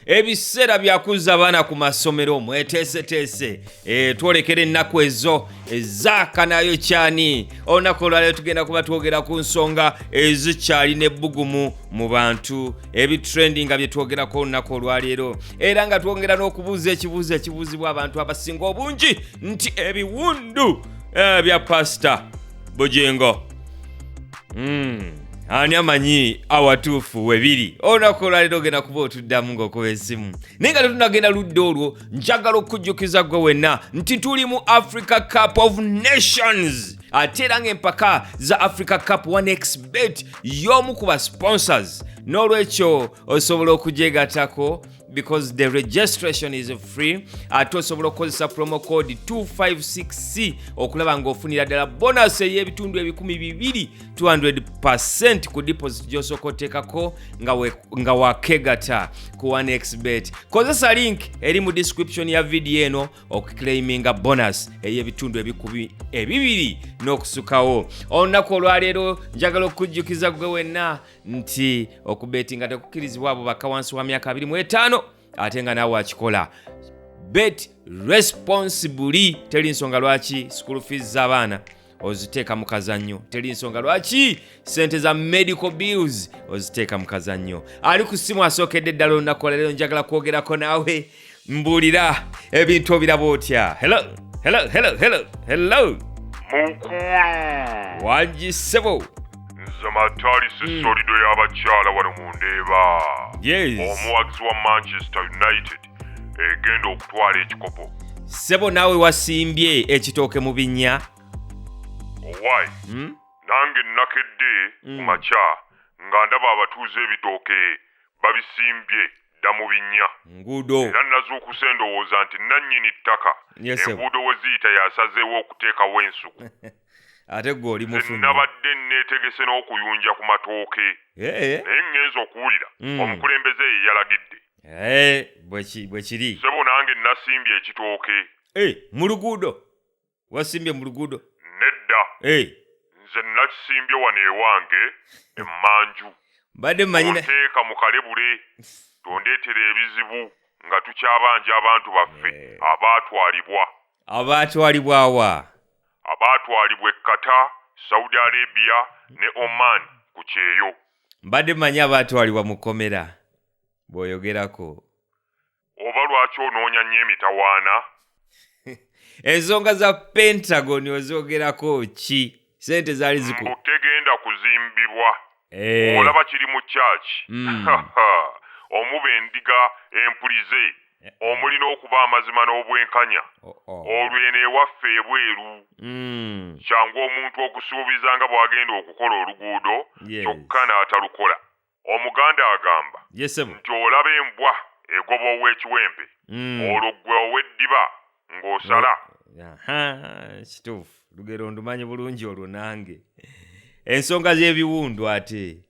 Ebiseera byakuzza abaana ku masomero, mweteeseteese. Twolekera ennaku ezo ezaakanayo kyani. Olunaku olwaleero tugenda kuba twogera ku nsonga ezikyalina ebbugumu mu bantu, ebitrendi nga bye twogerako olunaku olwaleero, era nga twongera n'okubuuza ekibuuzo ekibuuzibwa abantu abasinga obungi nti ebiwundu bya Pasita Bugingo, Ani amanyi awatuufu webiri? Olunaku olwaleero ogenda kuba otuddamu ng'okuba essimu. Naye nga tetunagenda ludda olwo, njagala okujjukiza gwe wenna nti tuli mu Africa Cup of Nations, ate era ng'empaka za Africa Cup, 1xBet y'omu ku ba sponsors. N'olwekyo osobola okugyegatako because the registration is free, ate osobola okukozesa promo code 256C okulaba ng'ofunira ddala bonus ey'ebitundu 200, 200% ku deposit gy'osooka oteekako nga wakegata ku 1xBet. Kozesa link eri mu description ya vidiyo eno okuclaiminga bonus ey'ebitundu 200 n'okusukawo. Olunaku olwaleero njagala okujjukiza gwe wenna nti okubetinga tekukkirizibwa abo bakka wansi wa myaka 25, ate nga naawe akikola, bet responsibly. Teri nsonga lwaki school fees z'abaana oziteeka mu kazannyo, teri nsonga lwaki sente za medical bills oziteeka mu kazannyo. Ali ku ssimu asookedde ddala olunaku olwaleero, njagala kwogerako naawe. Mbuulira, ebintu obiraba otya? Hello, hello, hello, hello, hello. Mukulu. Wangi ssebo. Nze Matali Sisolido y'abakyala wano mu Ndeeba. Yes. Omuwagizi wa Manchester United egenda okutwala ekikopo. Ssebo, naawe wasimbye ekitooke mu binnya? Owaayi. Nange nakedde ku makya nga ndaba abatuuze ebitooke babisimbye dda mu binnya. Nguudo. Era nazuukuse ndowooza nti nannyini ttaka Yes, sir. enguudo we ziyita yasazeewo okuteekawo ensuku. Ate gwe oli Nze mufu nnyo. nabadde neetegese n'okuyunja ku matooke, naye ŋŋenza okuwulira omukulembeze ye yalagidde. Eh, bwe kiri. Ssebo, nange nasimbye ekitooke. Eh, mu luguudo? Wasimbye mu luguudo? Nedda. Nze nakisimbye wano ewange emmanju. Mbadde mmanyi Onteeka mu kalebule, tondeetera ebizibu nga tukyabanja abantu baffe abaatwalibwa. Abaatwalibwawa? Abaatwalibwa e Qatar, Saudi Arabia ne Oman ku kyeyo. Mbadde mmanyi abaatwalibwa mu kkomera bw'oyogerako. Oba lwaki onoonya nnyo emitawaana? Ensonga za Pentagon ozogerako ki? Sente zaali ziku Mbu tegenda kuzimbibwa. Olaba kiri mu kyaki. Omuba endiga empulize, omulina okuba amazima n'obwenkanya. Oh. Olwo eno ewaffe ebweru kyangu omuntu okusuubiza nga bw'agenda okukola oluguudo, kyokka n'atalukola. Omuganda agamba Yes, ssebo. nti olaba embwa egoba ow'ekiwempe, olwo ggwe ow'eddiba ng'osala. Aha, kituufu, lugero ndumanyi bulungi olwo nange. Ensonga z'ebiwundu ate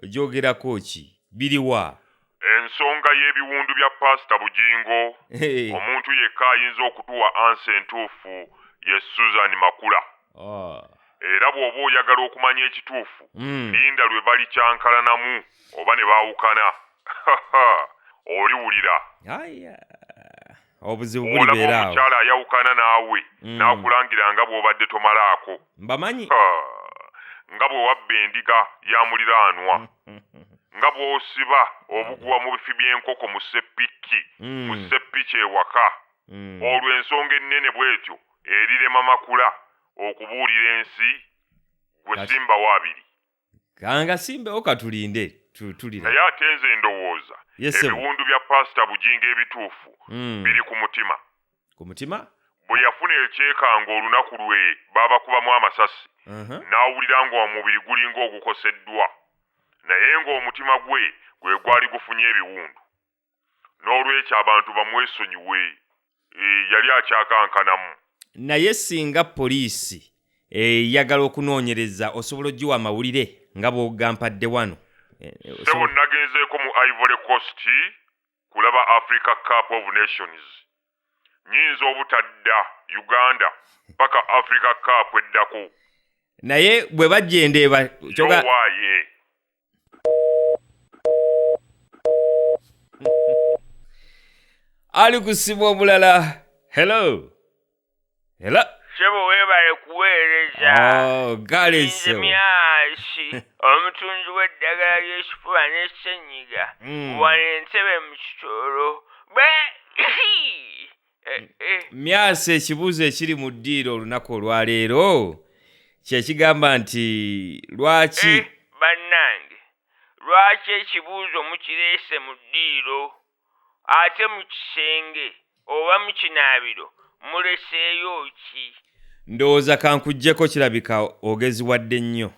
ogyogerako ki? Biriwa? Ensonga y'ebiwundu bya Paasita Bugingo, omuntu yekka ayinza okutuwa ansa entuufu ye Susan Makula. Era bw'oba oyagala okumanya ekituufu, linda lwe balikyankalanamu oba ne baawukana, oliwulira. Aya, obuzibu Olaba bulibeera awo. omukyala ayawukana naawe n'akulangira nga bw'obadde tomalaako. Mbamanyi. Ha, nga bwe wabba endiga ya muliraanwa, nga bw'osiba obuguwa mu bifi by'enkoko mu ssepiki mu ssepiki ewaka. Olwo ensonga ennene bw'etyo erirema Makula okubuulira ensi, gwe simbawo abiri. Kanga simbewo, katulinde tulira. Naye ate nze ndowooza Yes, sir. ebiwundu bya Paasita Bugingo ebituufu biri ku mutima. Ku mutima? Bwe yafuna ekyekanga olunaku lwe baabakubamu amasasi, n'awulira ng'omubiri gulinga ogukoseddwa, naye ng'omutima gwe gwe gwali gufunye ebiwundu. N'olwekyo abantu bamwesonyiwe. Yali akyakankanamu. Naye singa poliisi eyagala okunoonyereza, osobola ogiwa amawulire nga bw'ogampadde wano? Ssebo, nagenzeeko mu Ivory Coast kulaba Africa Cup of Nations. Nyinza obutadda Uganda paka Africa Cup eddako. Naye bwe bajja endeeba kyoga Yowaaye. Ali kusibwa omulala. Hello, hello. Sebo, weebale kuweereza. Oh, gale. Nze Ssebo. Myasi, omutunzi w'eddagala ly'ekifuba n'essenyiga wano Entebe mu Kitooro bwe. Eh, eh. Myasi, ekibuuzo ekiri mu ddiiro olunaku olwaleero kyekigamba nti lwaki Eh, bannange, lwaki ekibuuzo mukireese mu ddiiro, ate mu kisenge oba mu kinaabiro muleseeyo ki? Ndowooza kankuggyeko, kirabika ogeziwadde nnyo.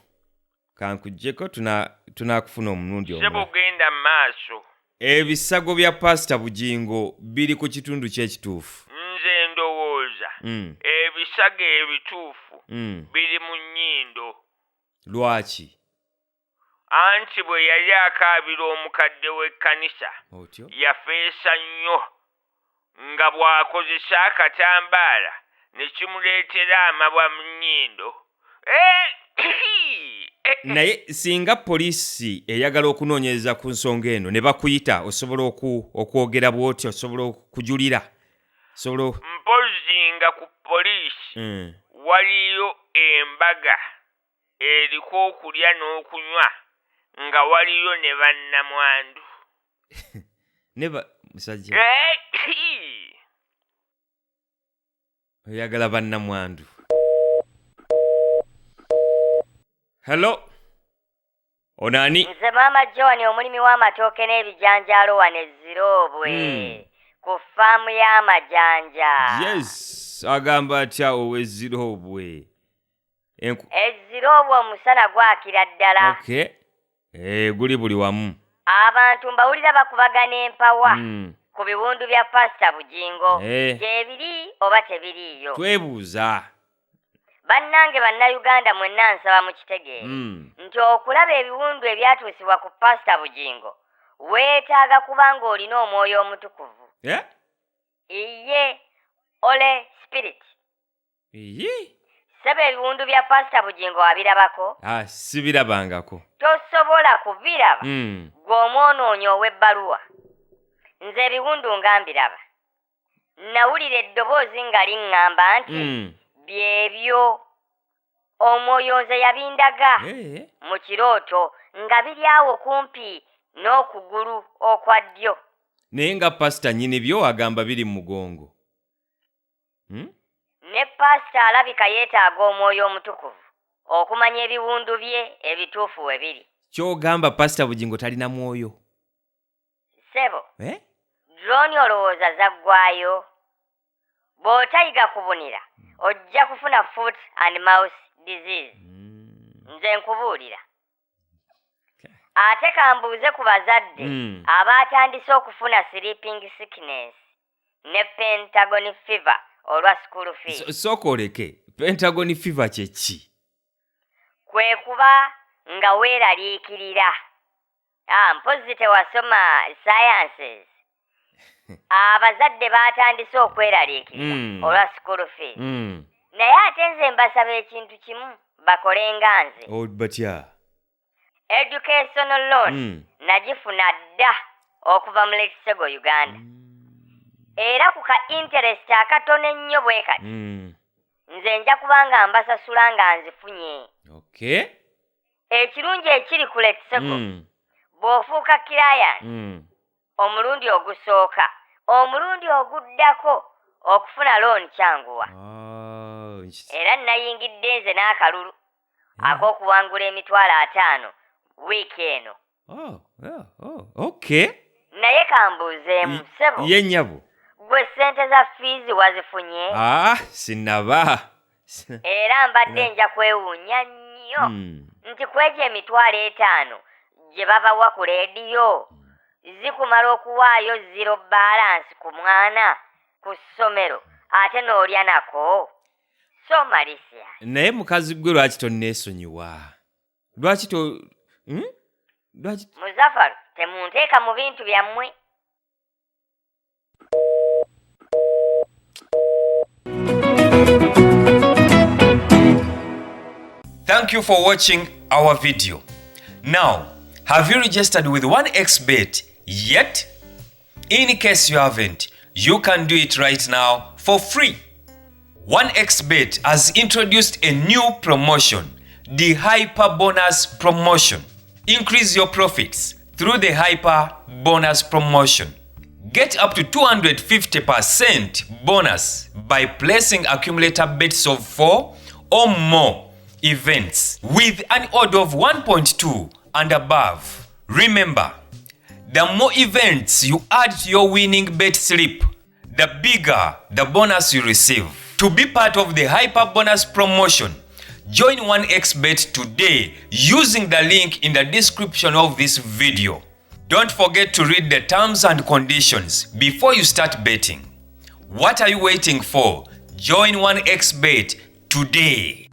Kankuggyeko, tunaakufuna omulundi Sebo, omulala. genda mu maaso. Ebisago bya Pasita Bugingo biri ku kitundu kyekituufu? Nze ndowooza ebisago ebituufu biri mu nnyindo. Lwaki? Anti bwe yali akaabira omukadde w'ekkanisa, Otyo. yafeesa nnyo nga bw'akozesa akatambaala ne kimuleetera amabwa mu nnyindo. Eh, eh, Naye singa poliisi eyagala okunoonyereza ku nsonga eno ne bakuyita, osobola okwogera bw'otyo? Osobola okujulira? Osobola Mpozzi nga ku poliisi waliyo embaga eriko okulya n'okunywa, nga waliyo ne bannamwandu. Ne ba musajja Eh, oyagala bannamwandu. Hello, ono ani? Nze Maama John, omulimi w'amatooke n'ebijanjaalo wano Ezziroobwe ku faamu y'amajanja. Yes, agamba atya Owezziroobwe? Ezziroobwe omusana gwakira ddala. Okay. Eh, guli buli wamu. Abantu mbawulira bakubagana empawa ku biwundu bya Pasita Bugingo, gyebiri oba tebiriiyo. Twebuuza. Bannange Bannayuganda mwenna, nsaba mukitegeere nti okulaba ebiwundu ebyatuusibwa ku Pasita Bugingo weetaaga kuba ng'olina omwoyo omutukuvu. Eh? Iye, Holy Spirit. Iyi. Seba, ebiwundu bya Pasita Bugingo wabirabako? Ah, sibirabangako. Tosobola kubiraba, gwe omwonoonyi ow'ebbaluwa. Nze ebiwundu nga mbiraba. Nawulira eddoboozi nga liŋŋamba nti byebyo. Omwoyo nze yabindaga mu kirooto nga biri awo kumpi n'okugulu okwa ddyo. Naye nga pasita nnyini byo agamba biri mu mugongo. Ne pasita alabika yeetaaga omwoyo omutukuvu okumanya ebiwundu bye ebituufu we biri. Kyogamba Pasita Bugingo talina mwoyo? Ssebo, Eh? droni olowooza zaggwayo? Bw'otayiga kubunira ojja kufuna foot and mouth disease. Nze nkubuulira. Ate kambuuze ku bazadde abaatandise okufuna sleeping sickness ne pentagon fever olwa school fees. Sooka oleke, pentagon fever kye ki? Kwe kuba nga weeraliikirira. Ah, mpozzi tewasoma sciences. Abazadde baatandise okweraliikirira olwa school fees. Naye ate nze mbasaba ekintu kimu, bakole nga nze. Oh, batya? Educational loan nagifuna dda okuva mu Letshego Uganda, era ku ka interest akatono ennyo bwe kati. Nze nja kuba nga mbasasula nga nzifunye. Ekirungi ekiri ku Letshego, bw'ofuuka client omulundi ogusooka, omulundi oguddako okufuna looni kyanguwa. Oh, Era nayingidde nze n'akalulu ak'okuwangula 50,000 wiiki eno. Oh, okay. Naye kambuuzeemu, ssebo, Ye nnyabo. gwe ssente za fiizi wazifunye? Ah, sinaba. Era mbadde nja kwewuunya nnyo nti kwegyo 50,000 gye babawa ku leediyo zikumala okuwaayo zero balance ku mwana ku ssomero, ate n'olya nako. So malisia. Naye mukazi gwe, lwaki tonneesonyiwa? Lwaki to Lwaki? Muzafaru, temunteeka mu bintu byammwe. Thank you for watching our video. Now, have you registered with 1xBet yet? In case you haven't, You can do it right now for free. 1xBet has introduced a new promotion, the Hyper Bonus Promotion. Increase your profits through the Hyper Bonus Promotion. Get up to 250% bonus by placing accumulator bets of 4 or more events with an odd of 1.2 and above. Remember, the more events you add to your winning bet slip, the bigger the bonus you receive. To be part of the Hyper Bonus Promotion, join 1xBet today using the link in the description of this video. Don't forget to read the terms and conditions before you start betting. What are you waiting for? Join 1xBet today.